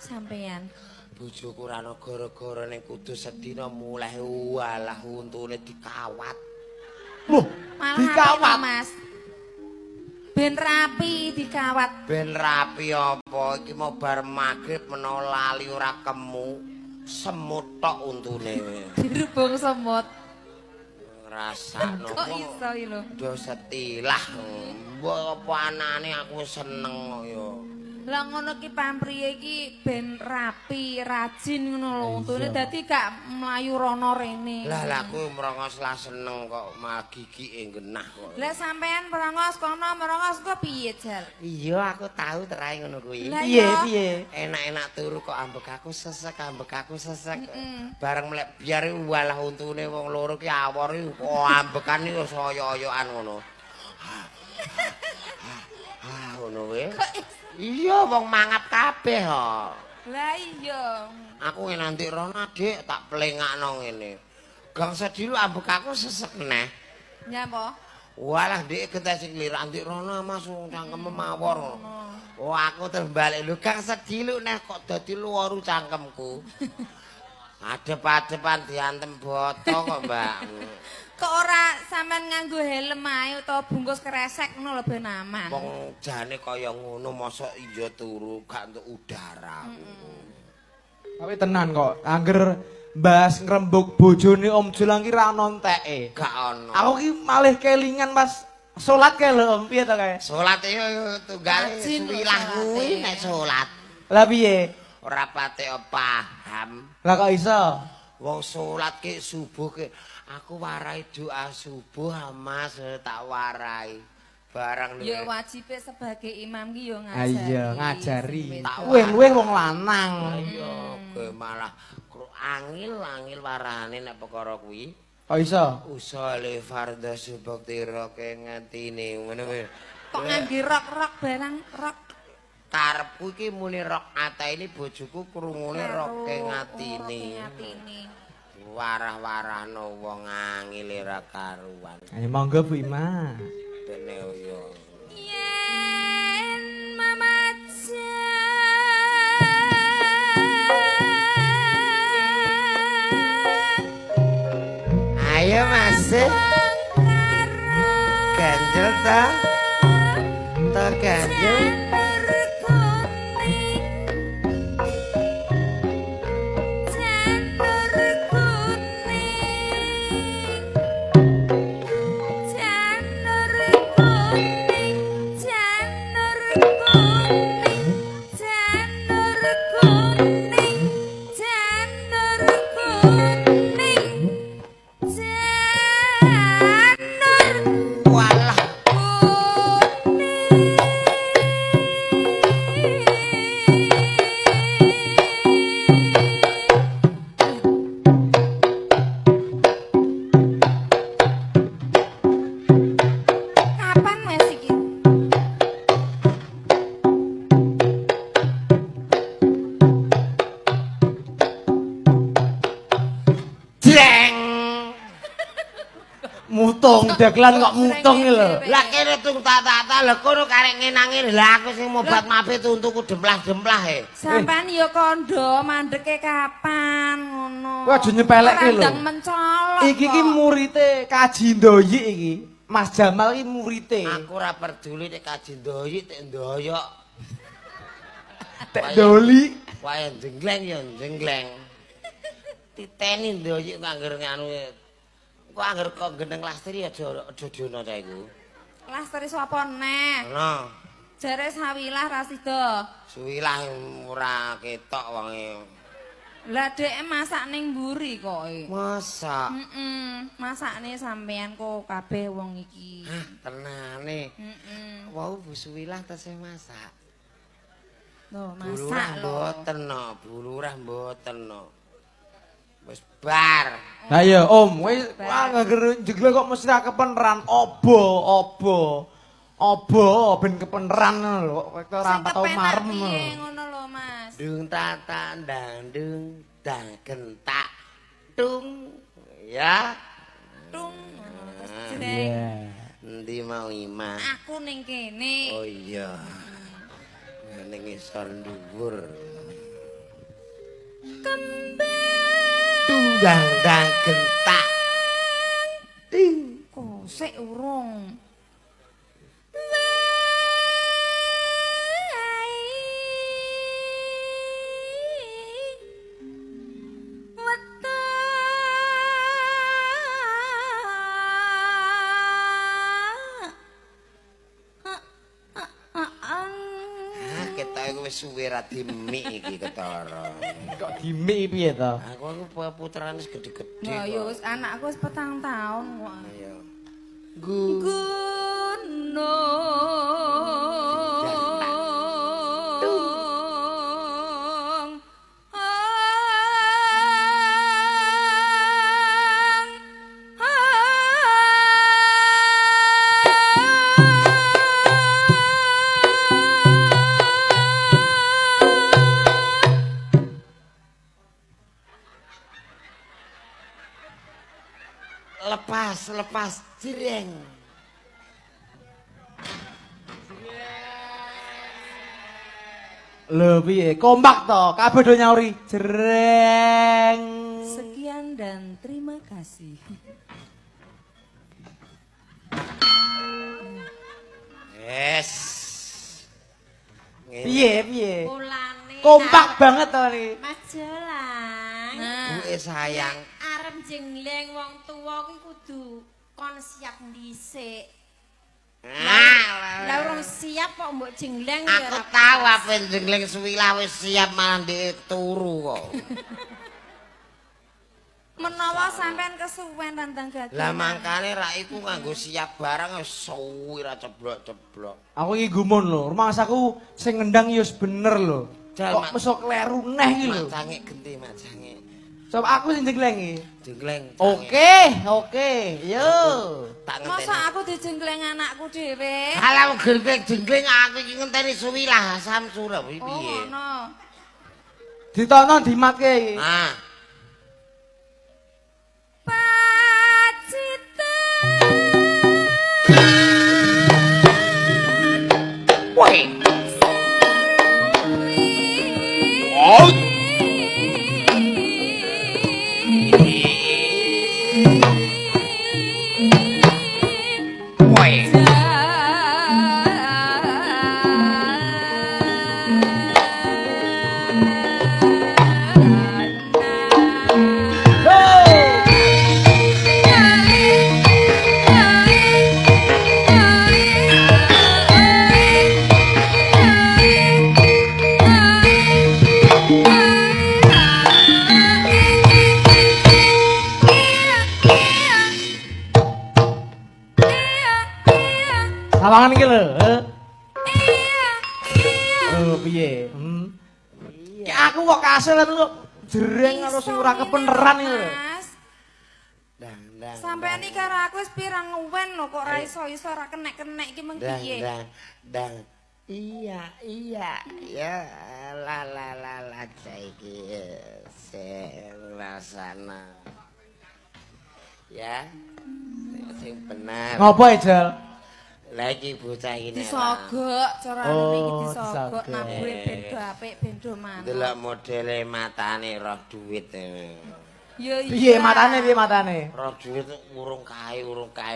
Sampean. Bojoku ora ana gara-gara ning Kudus sedina mulih walah untune dikawat. Loh, dikawat, Mas. Ben rapi dikawat. Ben rapi apa iki mau bar magrib menawa lali ora kemu. Semut tok untune. Dirubung semut. Ngrasakno. Kok iso iki lho? Do setilah. Mbok apa anane aku seneng kok ya. Lah ngono ki pamriye iki ben rapi, rajin ngono lho untune dadi gak mlayu rono rene. Lah lah aku merongos lah seneng kok malah gigike genah kok. Lah sampean merongos kono merongos kok piye jal? Iya aku tahu terae ngono kuwi. Piye piye? Enak-enak turu kok ambek aku sesek, ambek aku sesek. Bareng mlek biar walah untune wong loro ki awor kok ambekan iki wis oyo-oyoan ngono. Ah ngono kuwi. Iya wong mangap kabeh kok. Lah iya. Aku ngene nanti rono Dik tak plengakno ngene. Gang sedilu ambek aku sesek neh. Nyapa? Walah Dik gentas sing lirak ndik rono Mas wong cangkeme mawar. Oh aku terus balik lho gang sedilu neh kok dadi luwaru cangkemku. Adep-adepan diantem boto kok, Mbak. Kok ora sampean nganggo helm ae utawa bungkus kresek ngono lho ben aman. Wong jane kaya ngono mosok iya turu gak entuk udara. Tapi tenan kok, angger bahas ngrembug bojone Om Jolang ki ra ono enteke. Gak ono. Aku ki malih kelingan pas salat kae lho Om, piye to kae? Salat yo tunggale suwilah kuwi nek salat. Lah piye? Ora patek paham. Lah kok iso? Wong salat ki subuh ki aku warai doa subuh Mas tak warai. Barang ya wajibe sebagai imam ki yo ngajari. Iya, ngajari. Luwih-luwih wong lanang. Iya, kowe malah angil-angil warane nek perkara kuwi. Kok iso? Usale fardhu subakti roke ngatine ngono kuwi. Kok ngangge rok-rok barang rok. Karepku iki muni rok atene bojoku krungune roke ngatine. Warah-warahno wong angile ra karuan. Ayo monggo Bu Ima. Dene yo. Yen mamajan Ayo Mas. Ganjel ta? Ta ganjel. Dagelan kok mutung iki lho. Lah kene tung tak-tak lho kono karek ngenangi lha aku sing mobat mabit untuku demplah-demplah e. Sampean ya kandha mandeke kapan ngono. Kowe aja nyepelekke lho. Randang mencolok. Iki ki murite Kaji Ndoyik iki. Mas Jamal iki murite. Aku ora peduli nek Kaji Ndoyik tek ndoyok. Tek doli. Wae jengleng ya jengleng. Titeni ndoyik kok angger nganu. Kok angger kok geneng lastri aja aja dono ta iku. Lastri sapa neh? Ana. Jare sawilah ra sida. Suwilah ora ketok wonge. Lah dhek masak ning mburi kok. Masak. Heeh, masakne sampean kok kabeh wong iki. Hah, tenane. Heeh. Wau Bu Suwilah tesih masak. Lho, masak lho. Mboten no, Bu Lurah mboten no. Wis bar. Lah iya Om, kowe wah ngeger kok mesti ra kepeneran obo obo. Obo ben kepeneran lho kok ora tau marem. Piye ngono lho Mas. Dung tata ndang dung dang gentak tung ya. Tung terus jreng. Endi mau Ima? Aku ning kene. Oh iya. Ning ngisor dhuwur. Kembang Tundang dang gentak. Ting. Kosek urung. Ah, ketoke wis suwe ra dimik iki ketara. Kok dimik piye to? Aku putrane wis gedhe-gedhe. Lah ya wis anakku wis 4 tahun kok. Ayo. Gu. Gunung. Lepas, lepas jireng. Lho piye? Kompak to, kabeh do nyauri. Jreng. Sekian dan terima kasih. Yes. Piye piye? Mulane Kompak banget to iki. Mas Jolang. Nah, Buke sayang. Arep jengleng wong tuwa kuwi kudu kon siap dhisik. Ah, Lah urung siap kok mbok jengleng ya aku ora tahu apa jengleng suwilah wis siap malah ndek turu kok. Menawa sampean kesuwen tantang gagal. Lah mangkane ra iku nganggo siap barang wis suwi ra ceblok-ceblok. Aku iki gumun lho, rumangsaku sing ngendang ya wis bener lho. Jal, Kok Mak. meso kleru neh iki lho. Mak cangik genti, mak cangik. Coba aku sing jenggleng iki. Jengleng. cangik. Oke, oke. Yo. Tak ngenteni. Masa aku dijenggleng anakku dhewe? Halah jengleng jengleng aku iki ngenteni suwilah Samsura piye. Oh, ngono. Ditonton dimatke iki. Ah. Pacitan. Woi. Oh. Woi. Sawangan iki lho. Lho piye? Ki aku kok kasil kok jreng karo sing ora kepeneran iki lho. Mas, Dang dang. sampean iki karo aku wis pirang wen lho kok ora iso-iso ora kenek-kenek iki meng Dang piye? dang dang. Iya iya ya la la la la saiki sing rasana. Ya. Sing bener. Ngopo Ejal? Lagi bocah iki nek Disogok carane iki Oh, disogok disogok. nabuhe ben do apik ben do manut. Delok modele matane roh duit. Ya iya. Piye matane piye matane? Roh duit urung kae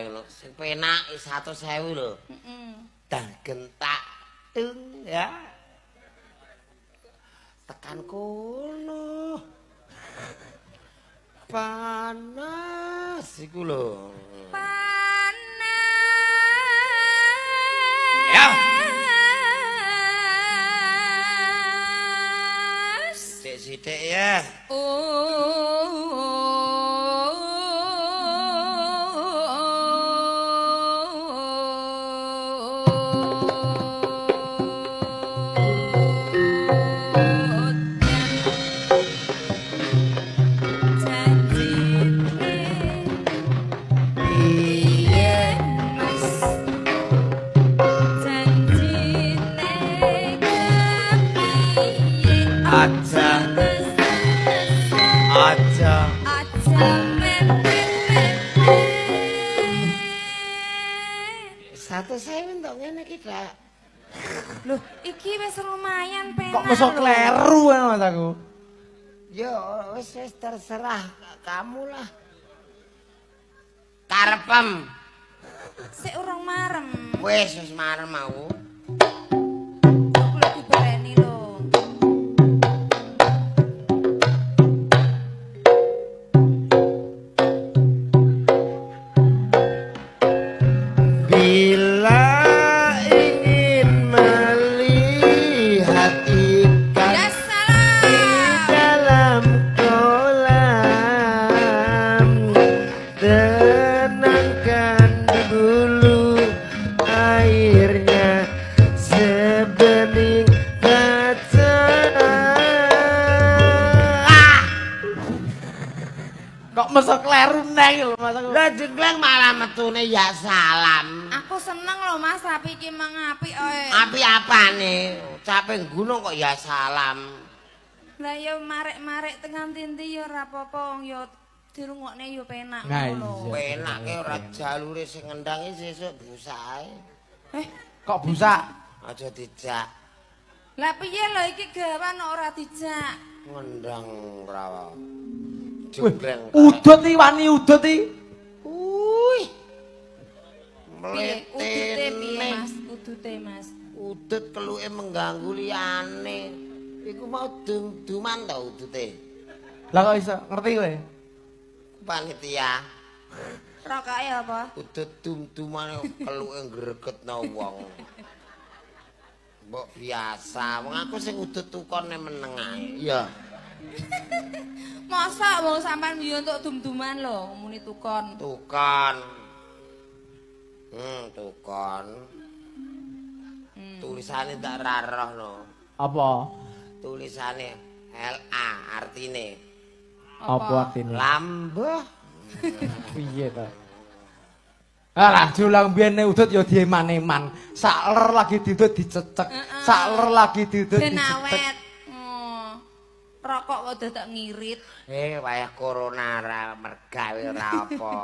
lho. Sing penak 100.000 lho. Heeh. Dah gentak tung ya. Tekan kono. Panas iku lho. Panas. Ya. Sithik-sithik ya. Aja aja. Aja mepet-mepet. 100.000 entuk ngene iki, Dak. Loh, iki wis lumayan penak. Kok meso lho. kleru ngono Mas aku. Ya wis wis terserah kamu lah. Karepem. Sik urung marem. Wis wis marem aku. Aku lagi dibaleni lho. Bila ingin melihat ikan Ya salam. dalam kolam, tenangkan dulu airnya sebening kaca. Ah! Kok mesok kleru neng lho Mas aku. Lah jegleng malah metune ya salam. Aku seneng lho Mas, tapi iki mang apik oe. Api apane? Capek gunung kok ya salam. Lah ya marek-marek tekan tinti ya ora apa-apa wong ya dirungokne ya penak Nah, ngono lho. Penake ora jalure sing ngendangi sesuk busae. Eh, Kok busak? Aja dijak lah piye lho iki gawan kok ora dijak? ngendang ora. Wih, Jegleng. udut iki wani udut iki. Wih. Piye udute piye Mletene. Mas? Udute Mas. Udut keluke mengganggu liyane. Iku mau dum-duman ta udute. Lah kok iso ngerti kowe? Panitia. Rokake apa? Udut dum-dumane keluke gregetno wong. Mbok biasa, wong aku sing udut tukone meneng ae. Iya. Masa wong sampean yo entuk dum-duman lho muni tukon. Tukon. Tukon. Tulisane tak raroh no. Apa? Tulisane LA artine Apa artine? lambeh. Piye to? Alah julang biyen nek udut ya dieman-eman. Sakler lagi diudut dicecek. Sakler lagi diudut Ben dicecek. awet. Oh. Rokok kok dadak ngirit. Wayah corona ora mergawe ora apa.